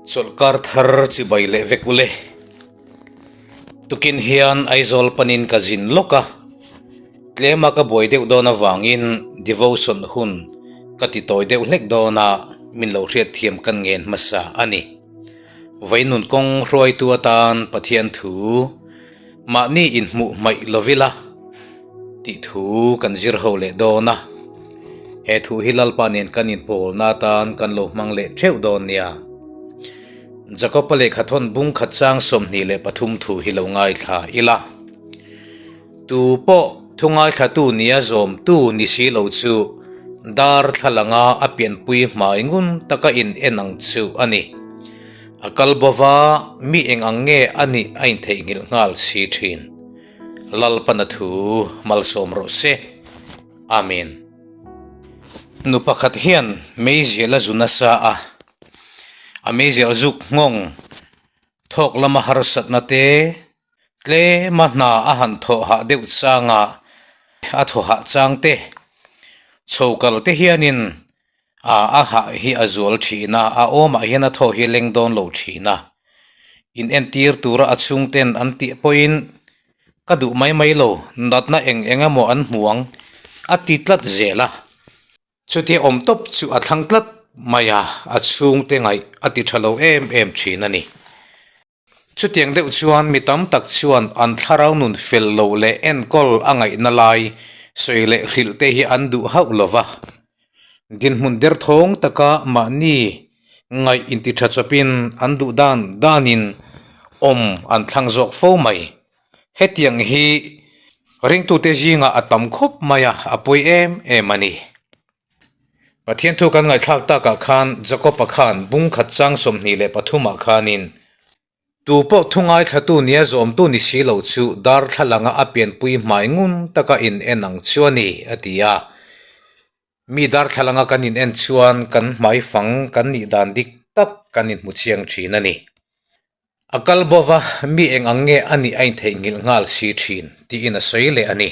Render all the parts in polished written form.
Chawlhkar thar chibai leh vek ule. Tukin hian Aizawl panin ka zin lawk a, tlema ka buai deuh dawn avangin devotion hun ka ti tawi deuh hlek dawn a, min lo hriatthiam kan ngen hmasa a ni. Vainun kawng hruaitu atan Pathian thu mahni inhmuh hmaih lovila tih thu kan zir ho leh dawn a, he thu hi Lalpa nen kan inpawlna atan kan lo hmang leh theuh dawn nia. Jakob-a lehkha thawn bung khat chang 23 thu hi lo ngaithla ila. Tu pawh thu ngaithlatu nia zawmtu ni si lo chu darthlalanga a pianpui hmai ngun taka in en ang chu a ni. A kal bova mi eng ang nge a nih a intheihnghilh nghal si thin. Lalpana thu malsawm rawh se. Amen. Nu pakhat hian meizial a zu nasa a, a meizial zuk nghawng thawk lama harsatna te, Tlema hna a han thawh hah deuh changa a thaw hah chang te, chho kal te hianin a a hah hi a zual thin a, a awmah hian a thaw hi a leng dawn lo thin a. In entir tura a chhungten an tih pawhin ka duh mai mai lo, natna eng eng emaw an hmu ang a ti tlat zel a. Chutia awm tawp chu a thlang tlat mai a, a chhungte ngaih a ti tha lo em em thin a ni. Chutiang deuh chuan mi tam tak chuan an thlarau nun fel lo leh enkawl a ngaihna lai sawi leh hrilh te hi an duh hauh lo va. Dinhmun derthawng taka mahni ngaih intitha chawpin an duh dan danin awm an thlang zawk fo mai. Hetiang hi ringtute zingah a tam khawp mai a, a pawi em em a ni. Pathian thu kan ngaihthlak takah khan Jakob-a khan bung khat chang 23 ah khanin, Tu pawh thu ngaithlatu nia zawmtu ni si lo chu darthlalanga a pianpui hmai ngun taka in en ang chu a ni, a ti a. Mi darthlalanga kan in en chuan kan hmai fang kan nih dan dik tak kan inhmu chiang thin a ni. A kal bova mi eng ang nge a nih a intheihnghilh nghal si thin tiin a sawi leh a ni.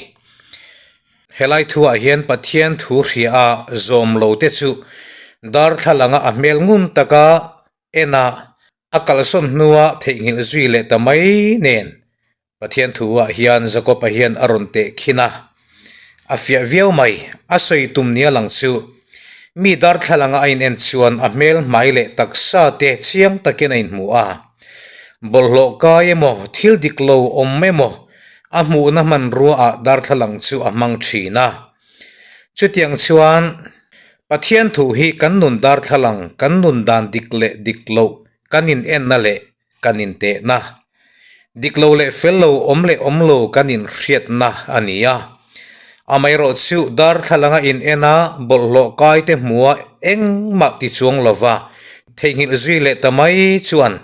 Helai thuah hian Pathian thu hria a zawm lo te chu darthlalanga a hmel ngun taka en a, a kalsawn hnua theihnghilh zui leh ta mai nen Pathian thu ah hian Jakob-a hian a rawn teh khin a, a fiah viau mai. A sawi tum nia lang chu mi darthlalanga a inen chuan a hmel hmai leh taksa te chiang takin a inhmu a. Bawlhhlawh kai emaw, thil dik lo awm emaw a hmuhna hmanrua ah darthlalang chu a hmang thin a. Chutiang chuan Pathian thu hi kan nun darthlalang, kan nun dan dik leh dik loh kan inenna leh kan intehna, dik lo leh fel lo, awm leh awm lo kan inhriatna a ni a. Amaherawh chu darthlalanga in en a, bawlhhlawh kai te hmua engmah ti chuang lova theihnghilh zui leh ta mai chuan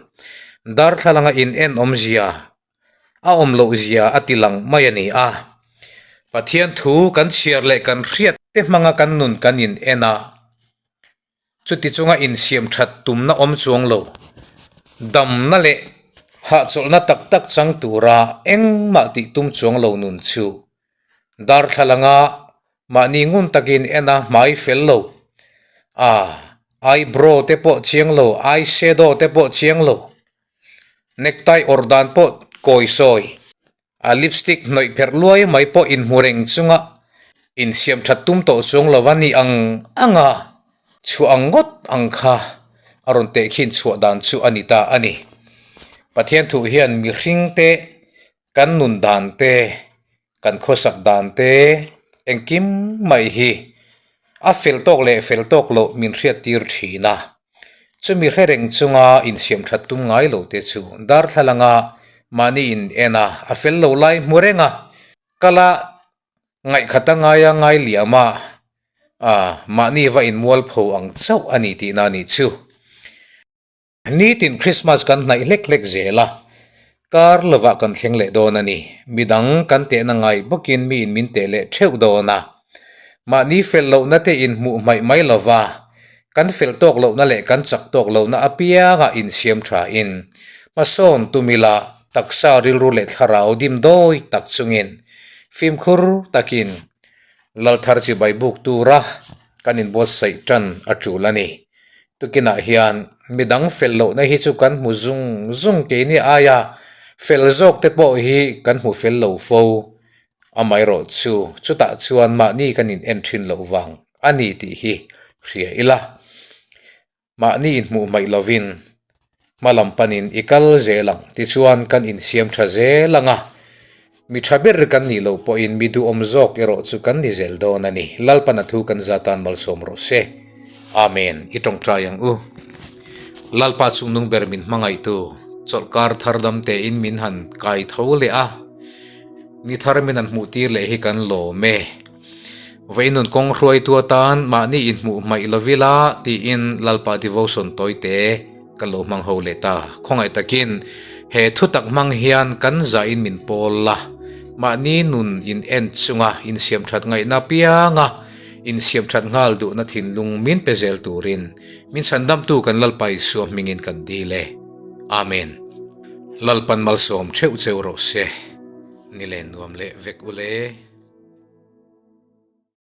darthlalanga in en awmzia a awm loh zia a ti lang mai a ni a. Pathian thu kan chhiar leh kan hriat te hmanga kan nun kan in en a, Chuti chunga insiam that tumna awm chuang lo, damna leh hahchawlhna tak tak chang tura engmah tih tum chuang lo nun chu darthlalanga mahni ngun takin en a hmai fel lo, a eyebrow te pawh chiang lo, eye shadow te pawh chiang lo, necktie awrh dan pawh kawi sawi. A lipstick hnawih pherh luai mai pawh inhmu reng chunga insiam that tum tawh chuang lo va ni ang ang a, chhuah ang ngawt ang kha a rawn tehkhin chhuah dan chu a ni ta a ni. Pathian thuh hian mihring te, kan nun dan te, kan khawsak dan te engkim mai hi a fel tawk leh fel tawk loh min hriattir thin a. Chumi hre reng chunga insiam that tum ngai lo te chu darthlalanga mahni in en a, a fel lo lai hmu reng a, kala ngaihkhat a ngaia ngai liam a, ah mahni va inmualpho ang chauh a ni tihna a nih chu. Nitin Krismas kan hnaih hlek hlek zel a, kar lovah kan thleng leh dawn a ni. Midang kan tehna ngai bawkin miin min teh leh theuh dawn a. Mahni fel lohna te inhmuh hmaih mai lova, kan fel tawk lohna leh kan chak tawk lohna apianga insiam thain hmasawn tum ila taksa rilru leh thlarau dim dawi tak chungin fimkhur takin Lalthar chibai buk tura kan inbuatsaih tan a tul a ni. Tukinah hian midang fel lohna hi chu kan hmu zung zung keini aia fel zawk te pawh hi kan hmu fel lo fo. Amaherawh chu chutah chuan mahni kan in en thin loh vang a ni tih hi hria ila. Mahni inhmuh hmaih lovin hma lam panin i kal zel ang tichuan kan insiam tha zel ang a, mi tha ber kan nih loh pawhin mi duhawm zawk erawh chu kan ni zel dawn a ni. Lalpan a thu kan zatan malsawm rawh se. Amen. I tawngtai ang u. Lalpa chungnung ber min hmangaihtu chawlhkar thar dam tein min han kai tho leh a, ni thar min han hmuh tir leh hi kan lawm e. Vainun kawng hruaitu atan mahni inhmuh hmaih lovila tiin Lalpa devotion tawite ka lo hmang ho leh ta. Khawngaih takin he thutak hmang hian kan zahin min pawl la, mahni nun in en chunga insiam that ngaihna pianga insiam that nghal duhna thinlung min pe zel turin min chhandamtu kan Lalpa Isua hmingin kan dil e. Amen. Lalpan malsawm theuh cheu rawh se. Ni len nuam leh vek ule.